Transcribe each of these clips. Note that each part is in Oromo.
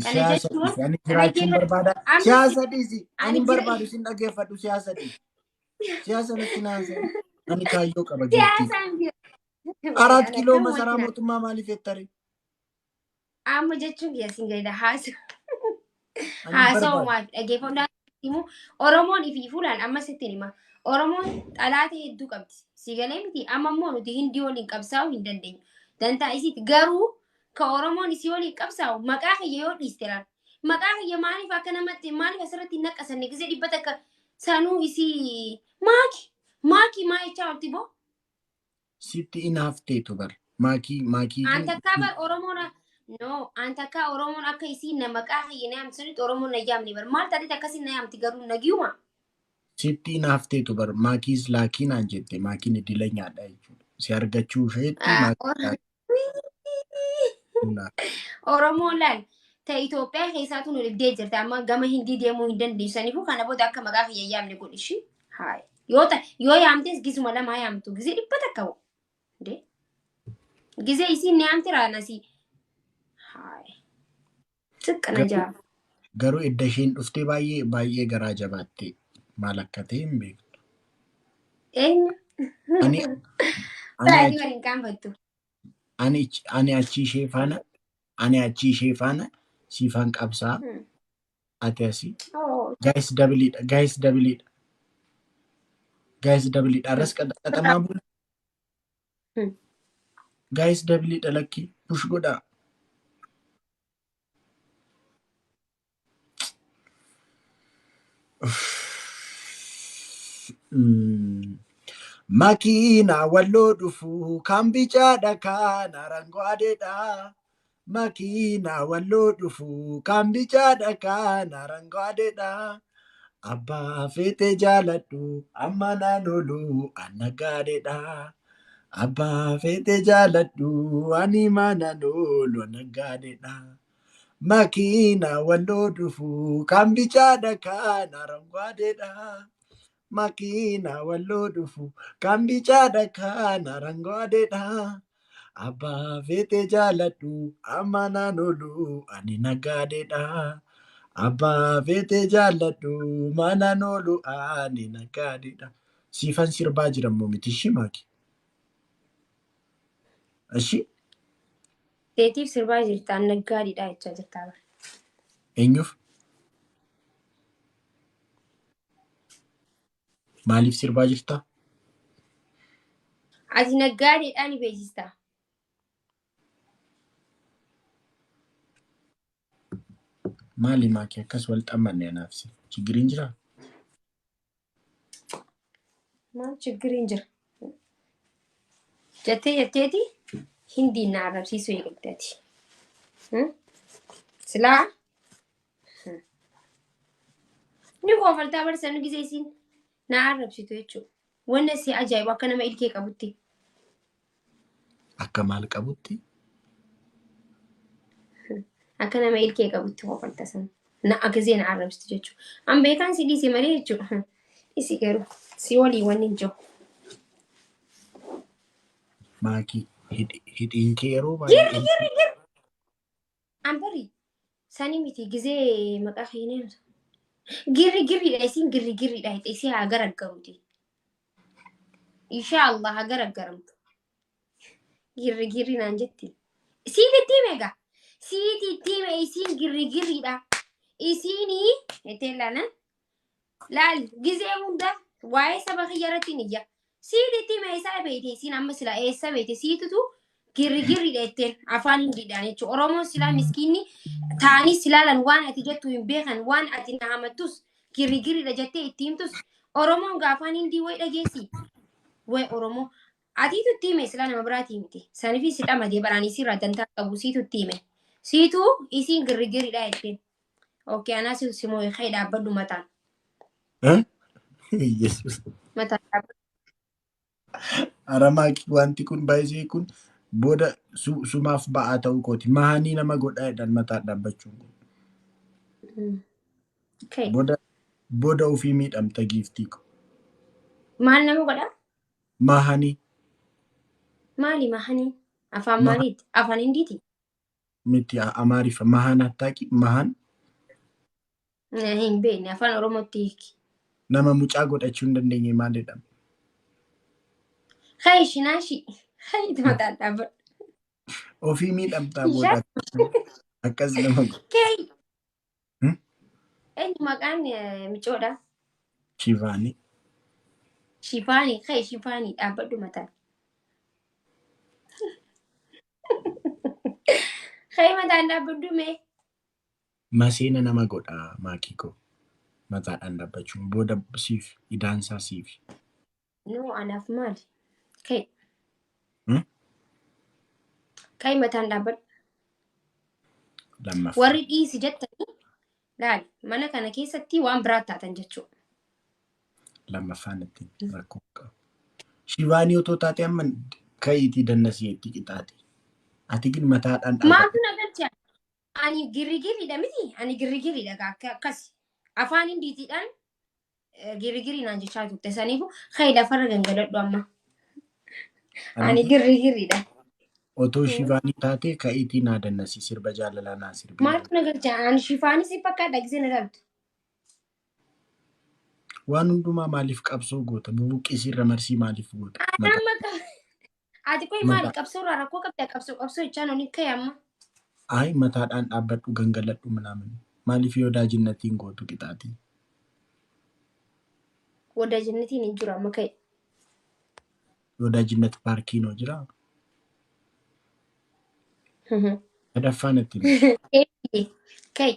Kana Siyaasa jechuun dhiisi. Ani jiraachuun dhaggeeffadhu. barbaada. Amma Siyaasa dhiisi. Ani ani hin jira barbaadu sin dhaggeeffadhu siyaasa dhiisi. Siyaasa natti naasa'e. Ani kaayyoo qaba giiftii. Siyaasaan jira. Araat Ani kiiloo akkam masaraa wajjin mootummaa maaliif jettare? Amma jechuun kiyya sin gaida haasa. Ani hin barbaadu. Haasa'umaaf dhaggeeffannaa himu Oromoon ifii fuulaan amma sitti hima. Oromoon xalaata hedduu qabdi. Si galee miti amma immoo nuti hindii waliin qabsaa'uu hin dandeenyu. Dantaa isiiti garuu ka Oromoon isii waliin qabsaa'u maqaa kiyya yoo dhiiste laal. Maqaa kiyya maaliif akka namatti maaliif asirratti hin naqqasanne gisee 100 sanuu isii maaki maaki maa jechaa olti boo. Sitti in hafteetu bar. Maakii maakii An kun takkaa bar Oromoon no an takkaa Oromoon akka isiin na maqaa kiyya na yaamtu sanitti Oromoon na yaamne bar maal taateet akkasiin na yaamti garuu nagiyuma. Sitti in hafteetu bar maakiis laakii naan jette maakiin idila nyaadha jechuudha. Si argachuu isheetti maakiin laakii naa. Oromoon laal ta Itoophiyaa keessaatu nu dhibdee jirti amma gama Hindii deemuu hin dandeessu saniifuu kana booda akka maqaa kiyya hin yaamne godhi ishii. Haay yoo ta yoo yaamtes gisuma lamaa yaamtu gisee 100 hoo. De gisee isiin ni yaamti raanasii. Haay xiqqa na Garuu jaa. garuu edda isheen dhuftee baay'ee baay'ee garaa jabaatte maal akka ta'e hin beektu. Eenyu? Ani ani Sa'aatii achi waliin qaanfattu. ani ani achi ishee faana ani achi ishee faana siifan qabsaa ati asii. Oh. Guys doubleidha guys doubleidha guys doubleidha arras qaxaxamaa bula. Guys doubleidha lakki push godhaa. Makiina walloo dhufu kan bicaadha kan aranguadeedha. Makiina walloo dhufu kan bicaadha kan aranguadeedha. Abbaa feete jaaladhu amma naan oolu anna gaadheedha. Abbaa feete jaaladhu ani maanaan oolu anna gaadheedha. Makiina walloo dhufu kan bicaadha kan aranguadeedha. Makiina walloo dhufu kan bicaadha kan aranguadeedha. Abbaa feete jaaladhu amma naan oolu ani nagaadeedha. Abbaa feete jaaladhu manaan oolu ani nagaadeedha. Siifan sirbaa jira immoo miti ishii maaki. Ishii Teetiif sirbaa jirta an naggaadhiidha jechaa jirta bara. Eenyuuf? Maaliif sirbaa jirta? Ati naggaadheedhaa ni beeksista. Maali maaki akkas wal xammanne anaaf si? Chigiriin jiraa? Maal chiggiriin jira? Jettee jetteeti hindiin na arrabsiisuu eegalte ati. Silaa ni koofaltaa barsan gisee isiin na arrabsitu jechuudha. Wanna si ajaa'ibu akka nama ilkee qabutti. Akka maal qabutti? Akka nama ilkee qabutti koofalta san. Na gisee na arrabsitu jechuudha. An beekaan si dhiise malee jechuudha. Dhisi garuu si walii wanni hin jiru. Maakii hidhiin kee yeroo baay'ee. Girri girri girri. An bari sani miti gizee maqaa keenya himtu. Girri girriidha isiin girri girriidha hidhe isii haa garaggaruuti. Inshaa Allah haa garaggaramtu. Girri girri naan jetti. Siiti itti hime egaa. Siiti itti hime isiin girri girriidha. Isiinii jettee ilaalan. Laal gizee hunda waa'ee saba kiyya irratti ni iyya. Siiti itti hime eessaa beeyte isiin amma sila eessa beeyte siitutu girri girriidha jetteen afaan hindiidhaan jechuudha. Oromoon silaa miskiinni ta'anii silaalan waan ati jettu hin beekan waan ati na hamattus girri girriidha jettee itti himtus Oromoon gaa afaan hindii wayi dhageessi. Wayi Oromoo atiitu itti hime silaa nama biraatii miti. Sanifi si dhamadee baraan isiirraa dantaa qabu siitu itti hime. Siitu isiin girri girriidha jetteen. Okay, anaa si si moo'e ka'e dhaabbadhu mataan. Eh? Yesus. Mataan dhaabbadhu. Ara maakii wanti kun baay'isee kun booda sumaaf ba'aa ta'uu kooti. Mahanii nama godhaa jedhan mataan dhaabbachuun kun. Ka'e. Booda booda ofii miidhamta giiftii ko. Maal nama godha? Mahanii. Maali mahanii? Afaan maaliiti? Afaan Hindiiti? Miti Amaariffa mahaan attaaqi mahaan. Hin beekne, afaan Oromootti hiiki. Nama mucaa godhachuu hin dandeenye maal jedhama? Hayi shinaashi. Hayi mataan dhaabbadhu. Ofii miidhamtaa booda akkas nama godha. Kee Hmm? eenyu maqaan micoodha? Shivaanii. Shifaanii. Hayi shifaanii dhaabbadhu mataan. Hayi mataan dhaabbadhu mee. Maseena nama godha maakii koo. Mataadhaan dhaabbachuun booda siif idaansaa siif. No, anaaf maali? Kai. Hmm? Kai mataan dhaabbadhu. Lammaffaa. Warri dhiisi jettanii laali mana kana keessatti waan biraa taatan jechuudha. Lammaffaan ittiin rakkoo qabu. Shivaanii otoo taate amma ka'iitii dannasii itti qixaate. Ati gin mataadhaan dhaabbadhu. Maaltu na galcha? Ani girrigirriidha miti? Ani girrigirriidha akkas. Afaan Hindiitiidhaan girrigirrii naan jechaa turte. Saniifuu kai lafarra gangaladhu amma. Ani girrigirriidha. Otoo shivaanii taate ka'iitii naa dannasii sirba jaalalaa naa sirbi. Maaltu na galcha? Ani shifaanis si fakkaadha gisee na dhabdu. Waan hundumaa maaliif qabsoo goota? Bubuqqisii irra marsii maaliif goota? Ani amma ati koi maali Mataa. qabsoo irraa rakkoo qabda qabsoo qabsoo jechaan oni kai amma. Ayi mataadhaan dhaabbadhu gangaladhu minaamin. Maaliif yoo daajinnatiin gootu qixaatii? Wadaajinnitiin hin jiru amma kai. Yoo daajinnat paarkiin hoo jiraa? Sadaffaan ittiin. Kai.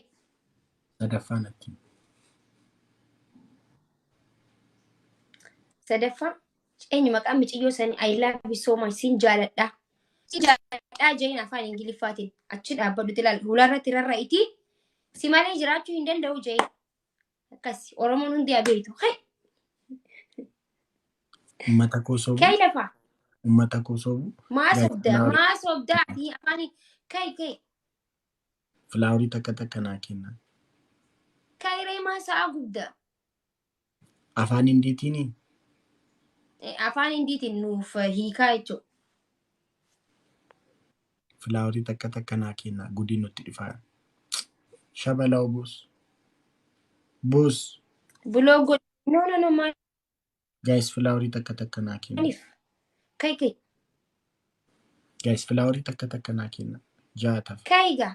Sadaffaan ittiin. Sadaffaa eenyu maqaan miiciyyoo sanii? I love you so much, sin jaaladha. Sin jaaladhaa jeen afaan Ingiliffaatiin achi dhaabbadhuti ilaali. Hularratti rarra'itii si malee jiraachuu hin danda'u jeen. Akkas Oromoon hundi haa beektu. Kai Uummata koo sobu. kai lafaa. Uummata koo sobu. Maa Guys, sobda flower- maa sobdaa ati afaan kai kai Flowerii takka takka naa kenna. Kai ree maa sa'a gubda. Afaan Hindiitiini. Afaan Hindiitiin nuuf hiikaa jechuudha. Flowerii takka takka naa kenna. Gudii nutti dhufaa. Shabalaa boss. Boss. Buloo godhi. No, no, no, Guys, flowerii takka takka naa kenna. Maaliif? Kai kai. Guys, flowerii takka takka naa kenna. Ja'a tafe. Kai gaa.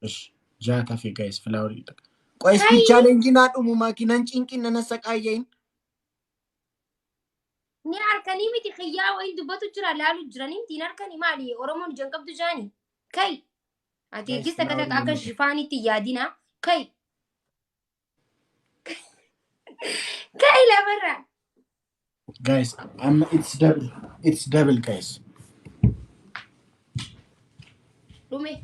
Ish. Ja'a tafe guys, flowerii takka. Qoy Kai. Speed challenge naa dhumu maakinan cinqin nana saqaayyain. Ni harkanii miti xiyyaa wayiin dubbatu jira laalu jiranii miti hin harkanii maali Oromoon ija hin qabdu jaani. Kai. Ati Guys, eegis takka takka flowerii akka nama. shifaanitti yaadina. Kai. Kai lafarra. Guys, amma it's double. It's double, guys. Dhume.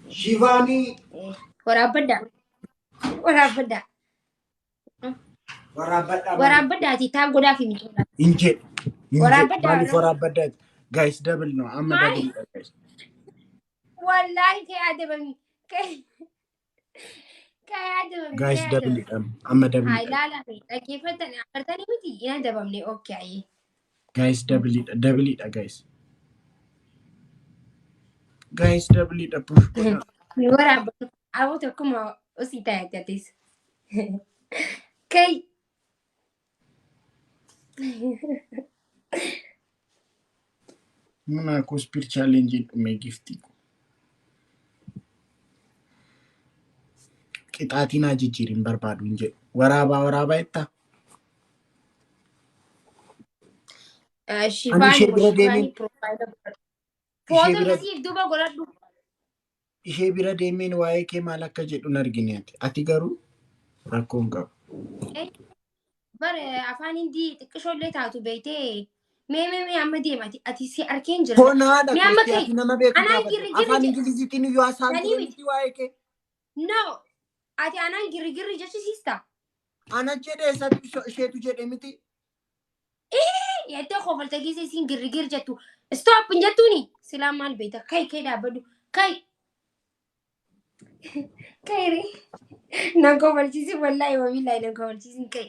Shivaanii. Waraabbaddaa. Waraabbaddaa. Waraabbadhaa maali? Waraabbaddaati taa godhaa fi micoodha. Hin jedhu. Hin jedhu. Waraabbaddaa. Maaliif waraabbaddaa? Guys, double no. Amma Maali? double dha, guys. Wallaahi kee adabami. Kee adabami. Guys, Kee double adabami. dha. Amma double Haa dha. ilaalaa fi dhaggeeffattan agartanii miti hin adabamne okay ayyee. Guys, double dha. Double dha, guys. Guys, double dha. Push godhaa. Ni waraabbatu. Aboo tokkuma usii taa'e atis. Kai. Muna koo speed challenge dhume giftii. Qixaatii naa jijjiirin barbaadu hin jedhu. Waraabaa waraabaa jettaa? Ani Shifaani ishee moo bira shifaanii deemeen profile godhadhu. ishee Footoo bira kisiif duuba godhadhu. Ishee bira deemeen waa'ee kee maal akka jedhu hin argine ati. Ati garuu rakkoo hin qabu. Bara afaan Hindii xiqqishoollee taatu beektee mee mee mee amma deema ati ati si arkeen jira. Konaadha Mee amma kosti kai ati nama beeku anaan gaafadhu. girri girri Afaan jedhe Ingiliziitiin iyyuu haasaan sanii ture miti. miti waa'ee kee. No, ati anaan girri girri jechisiista. Ana jedhee isatu isheetu jedhe miti. Jettee kofalta keessa isiin girri girri jettu. Stop hin jettuuni. Silaa maal beekta? Kai kai dhaabbadhu. Kai. Kai re. Nan kofalchiisin wallaahi wabillahi nan kofalchiisin kai.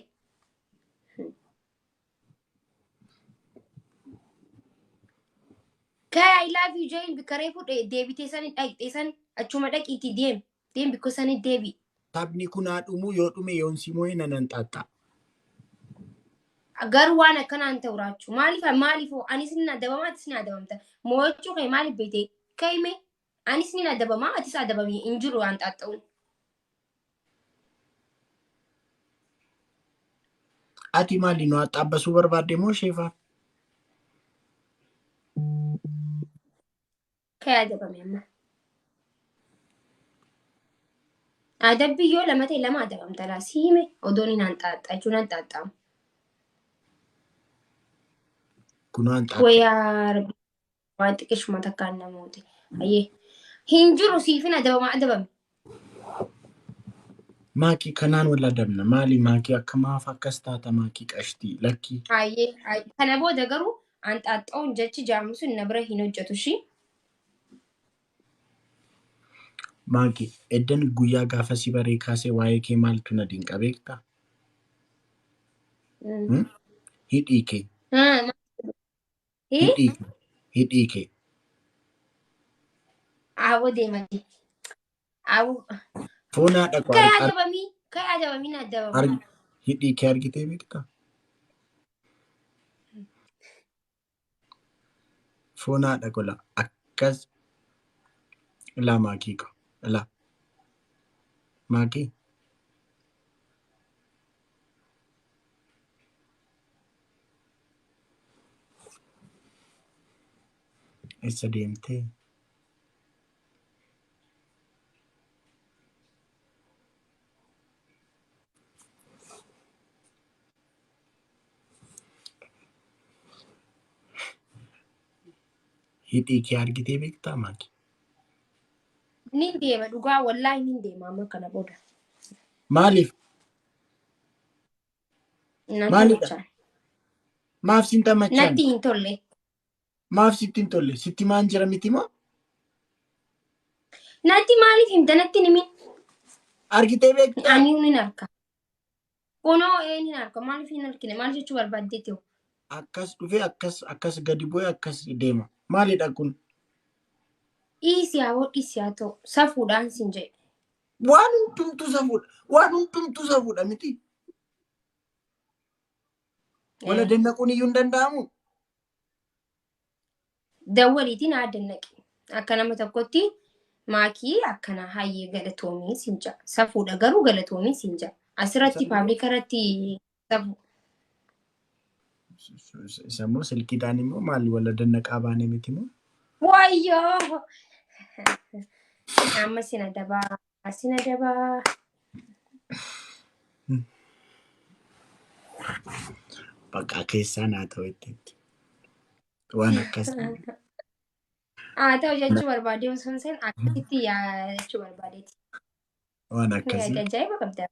Ka'e I love you jeen bikka reefu deebitee san dhaqxee san achuma dhaqiitii deem. Deem bikka sanii deebi. Taphni kun haa dhumu, yoo dhume yoon si moo'e nanan xaaxxaa. Garuu waan akkanaan ta'u raachuu. Maaliif maaliif anis ni adabama atis ni adabamta. Moo'achuu kee maaliif beekte? Ka'ime anis ni adabama atis adabami hin jiru waan xaaxxa'uun. Ati maali nu axxaabbasuu barbaadde moo sheefaa? Ka'e adabame amma. Adabbii yoo lama ta'e lama adabamta laa si hime odoon hin hanxaaxxa jechuun hanxaaxxaamu. Kunoo hanxaaxxa. Wayaa rabbi waan xiqqishuma takkaan namooti. Hayyee. Hin jiru siifin adabama adabame. Maakii kanaan wal adabna. Maali maakii akka maaf akkas taata maakii qashtii lakkii. Hayyee. Kana booda garuu hanxaaxxa'uun jechi jaamu sun na bira hin hojjetu ishii. Maakii eddan guyyaa gaafa si baree kaasee waa'ee kee maaltu na dinqa beektaa? Hmm? Hidhii kee. Hii? Hidhii kee. Hidhii kee. Aawwa deemanii. Aawwa. Foon haadha koo Ka'ee adabamii. Ka'ee adabamii na adabama. hidhii kee argitee beektaa? Foon haadha kola akkas ilaa maakii ko ilaa maakii eessa deemtee? Hidhii kee argitee beektaa maakii? Nin deema dhugaa wallaahi nin deema amma kana booda. Maaliif? Natti Maalidha? machaan. Maaf sin tamachaan? Natti hin tolle. Maaf sitti hin tolle? Sitti maan jira miti moo? Natti maaliif himta natti hin himin? Argitee beektaa? Ani nin arka. Kunoo ee nin arka maaliif hin argine maal jechuu barbaaddeeti hoo? Akkas dhufee akkas akkas gadi bu'ee akkas deema. Maalidha kun? Dhiisi haa hoo dhiisi haa ta'u safuudhaan sin jedhe. Waan hundumtuu safuudha. Waan hundumtuu safuudha miti. Wala dannaquun iyyuu hin danda'amu. Dawwaliitiin haa dannaqi. Akka nama tokkotti maakii akkana hayyee galatoomii sin ja'a. Safuudha garuu galatoomii sin ja'a. Asirratti paablika irratti safu. Isa immoo silkiidhaan immoo maal wala dannaqaa baane miti moo? Wayyoo! Amma sin adabaa sin adabaa. Bakka keessaa naa ta'u itti. Waan akkasii. Haa ta'u jechuu barbaadee osoo hin ta'in akkasitti yaa jechuu barbaadeeti. Waan Ati akkasii. ajaa'iba qabda.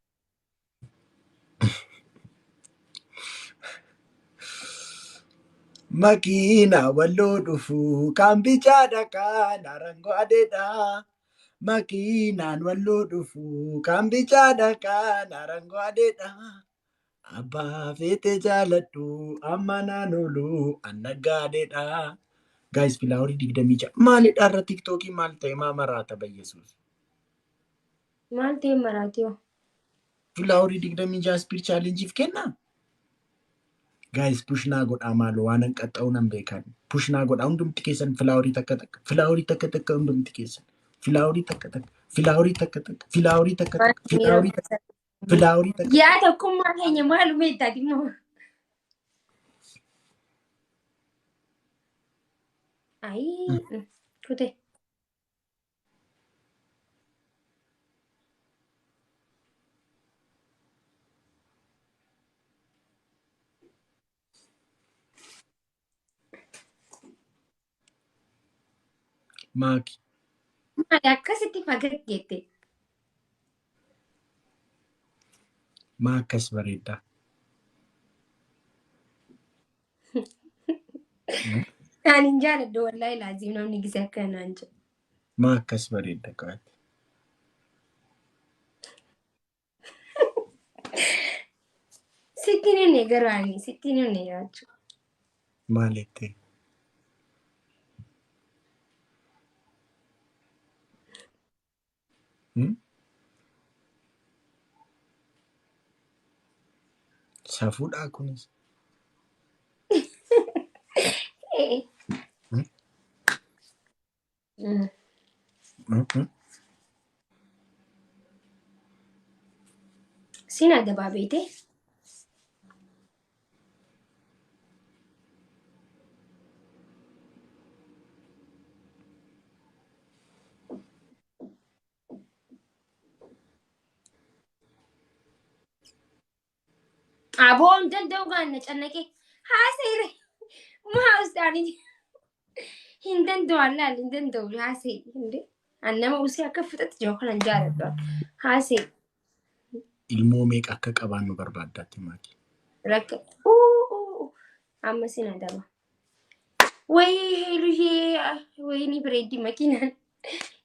Makiina walloo dhufu kan bicaadha kan arangoo adeedha. Makiinaan walloo dhufu kan bicaadha kan arangoo adeedha. Abbaa feete jaaladhu amma naan oolu an naggaadheedha. Guys filaaworii 26 maalidha irra tiktookii maal ta'e maa maraata bayyesuus. Maal ta'e maraatee hoo? Filaaworii 26 speed challengeif kenna. Guys push naa godhaa maaloo waan an qaxxa'u nan beekan. Push naa godhaa hundumti keessan filaaworii takka takka filaaworii takka takka hundumti keessan filaaworii takka takka filaaworii takka takka filaaworii takka takka filaaworii takka filaaworii takka. Yaa tokkummaa keenya maaluma ittaati immoo. Ayii kute. Maaki. Maali akkasitti fagag jette? Maa akkas bareedda? Ani hin jaaladhu wallaahi laaziim namni gisee akka naan jedhu. Maa akkas bareedda qaati? Sitti hin himne garuu ani sitti hin himne jiraachuu. Maal jettee? Hmm? Safuudhaa kunis. Ee. Hmm? Mm. Hmm? Hmm? Siin adabaa beeyte. Aboo hin danda'u gaanna cannaqee. Haasa'e maa ustaanii hin danda'u allaal hin danda'u haasa'e. Hinde an nama usee akka fixatti jiru kanan jaaladhu. Haasa'e Ilmoo meeqa akka qabaannu barbaaddaatti maaki? Rakka. Uu amma sin adaba. Wayii heeluyyee wayii bareeddi makiinaan.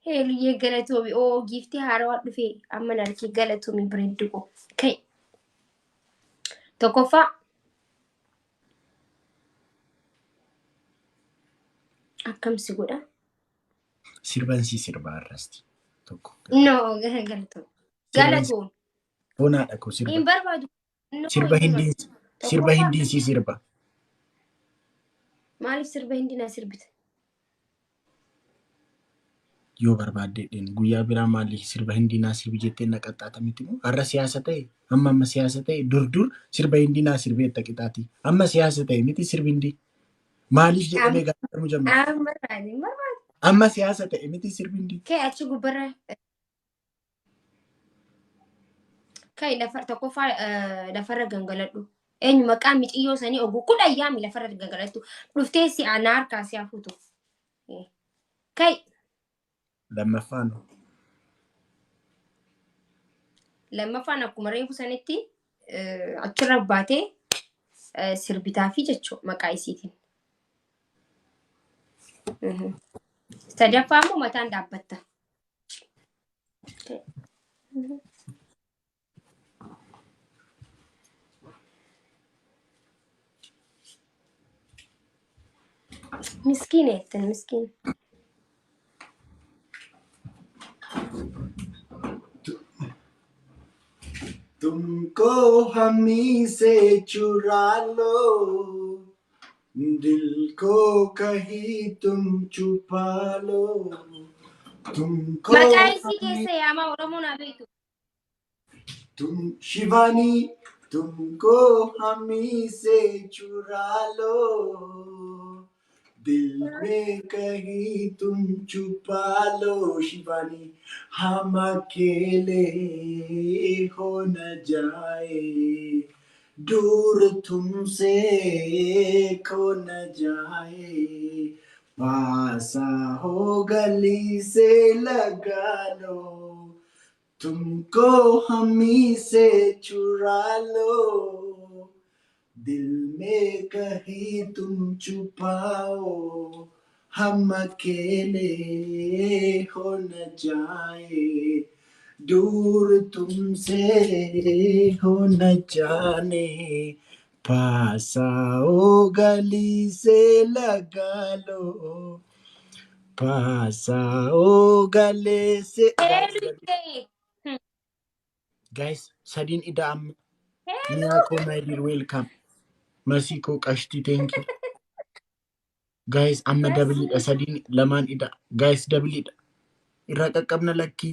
Heeluyyee galatoomi. Oo giiftii haarawaa dhufee amma narkee galatoomi bareeddu koo. Kai. Tokkoffaa akkam si godha? Sirban si sirbaa irratti tokko. No galatoomi. Galatoomi. Bonaadha koo sirba. Hin barbaadu. No, Sirba hin hindiin barbaadu. sirba Tokkoffaa hindiin si sirba. Maaliif sirba hindii naa sirbita? Yoo barbaadde guyyaa biraa maaliif sirba hindii naa sirbi jettee na qaxxaata miti moo? Har'a siyaasa ta'e amma amma siyaasa ta'e dur dur sirba hindii naa sirbee itti qixaati. Amma siyaasa ta'e miti sirbi hindii. Maaliif jedhamee gaafatamuu jammata? Amma barbaade hin barbaadu. Amma siyaasa ta'e miti sirbi hindii. Kee achi gubbarra kai lafa tokkoffaa lafarra gangaladhu. Eenyu maqaa miciyyoo sanii oguu kudhan yaami lafarra gangaladhu. Dhuftee si ana harkaa si hafuutu. Kai Lammaffaan lammaffaan akkuma reefu sanitti achirra baatee sirbitaa fi jechuudha maqaa isiitiin. Sadaffaa immoo mataan dhaabbatta. Miskiina jettan miskiina. तुमको हमी से चुरा लो दिल को कहीं तुम छुपा लो तुमको Maqaa isii keessa yaamaa Oromoon haa beektu. तुम शिवानी तुमको हमी से चुरा लो दिल में कहीं तुम छुपा लो शिवानी हम अकेले हो न जाए दूर तुमसे खो न जाए पासा हो गली से लगा लो तुमको हमी से चुरा लो दिल में कहीं तुम छुपाओ हम अकेले हो न जाए दूर तुमसे हो न जाने पास आओ गली से लगा लो पास आओ गले से Heeluu Guys, sadiin ida'am. Miyaa koo my dear, welcome. Masii koo qashtii, thank you. Guys, amma doubleiidha, sadiin lamaan ida. Guys, doubleiidha. Irraa qaqqabna lakkii.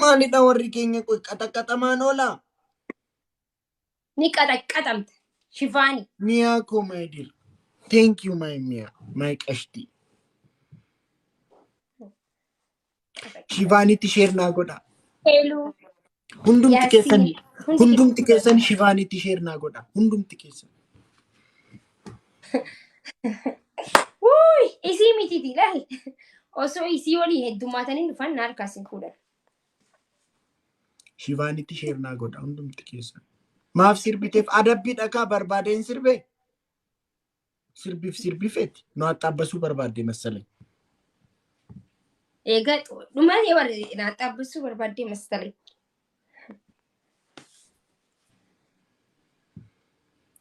Maalidha warri keenya qaxaqqaxamaan oolaa? Ni qaxaqqaxamta. Shifaani. Miyaa koo my dear. Thank you my miyaa my qashtii. Shivaanitti share naa godha. Heeluu. Hundumti keessan Yaasiin. Hundi hundumti keessan Shivaanitti share naa godha. Hundumti keessan. Wuuy! Isii mitiiti laal. Osoo isii waliin heddummaatanii dhufan na harkaa sin fuudhan. Shivaanitti share naa godha hundumti keessan. Maaf sirbiteef adabbii dhakaa barbaadeen sirbee? Sirbiif sirbifeeti. Nu axxaabbasuu barbaadde masalai. Egaa dhuma yoo warri na xaabbisuu barbaaddee masalai.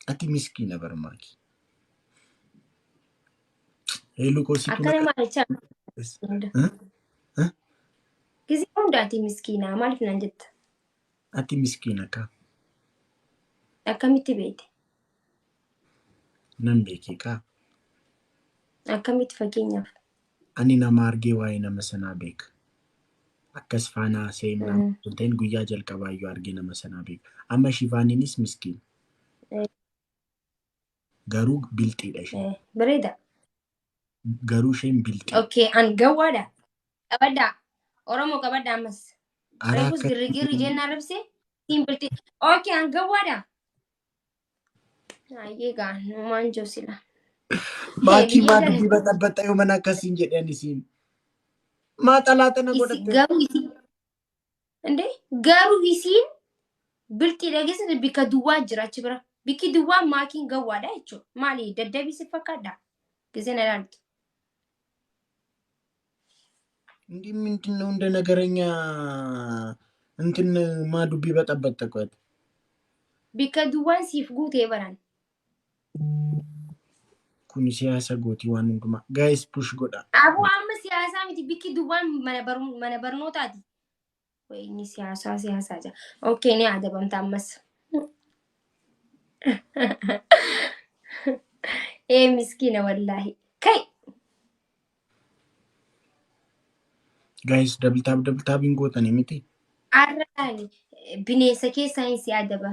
Ati miskiina barmaaki. Heeluu koo situ Akkana maal jechaa hunda. na Gisee hunda ati miskiinaa maaliif naan jetta? Ati miskiina kaa. Akkamitti beekte? Nan beekee kaa. Akkamitti fakkeenyaaf? Ani nama argee waa'ee nama sanaa beeka. Akkas faana seenaa osoo hin ta'in guyyaa jalqabaa iyyuu argee nama sanaa beeka. Amma Shivaaniinis miskiina. Garuu bilxiidha isheen. Bareeda. Garuu isheen bilxiidha. Okay, an gawwaadha. Qabadhaa. Oromoo qabadhaa ammas. Araa Reefus akka girrigirri jennaan rabse. Siin bilxii. Okay, an gawwaadha. Ayyee gaa numaan jiru sila. Maakii maa Biyya dubbii baxabbaxa yoo mana akkasiin jedhan isiin. Maa xalaata na Isi godhatte. garuu isiin Inde garuu isiin bilxii dhageessite bikka duwwaa jira achi bira. Bikki duwwaa maakiin gawwaadha jechuudha. Maali daddabii si fakkaadha? Gisee na ilaaltu. እንዲህ ምንድን ነው እንደ ነገረኛ እንትን ማ ዱቢ በጠበጠ ቆይ Bikka duwwaan siif guutee baran. Kun siyaasa gooti waan hundumaa. Guys, push godha. Aboo amma siyaasaa miti, bikki duwwaan mana barnootaati. Wayini siyaasaa siyaasaa jira. Okay, ni adabamta ammas. Ee miskiina wallaahi. Kai. Guys, double tap, double tap hin gootanii miti. Arraan bineensa keessaa hin si adaba.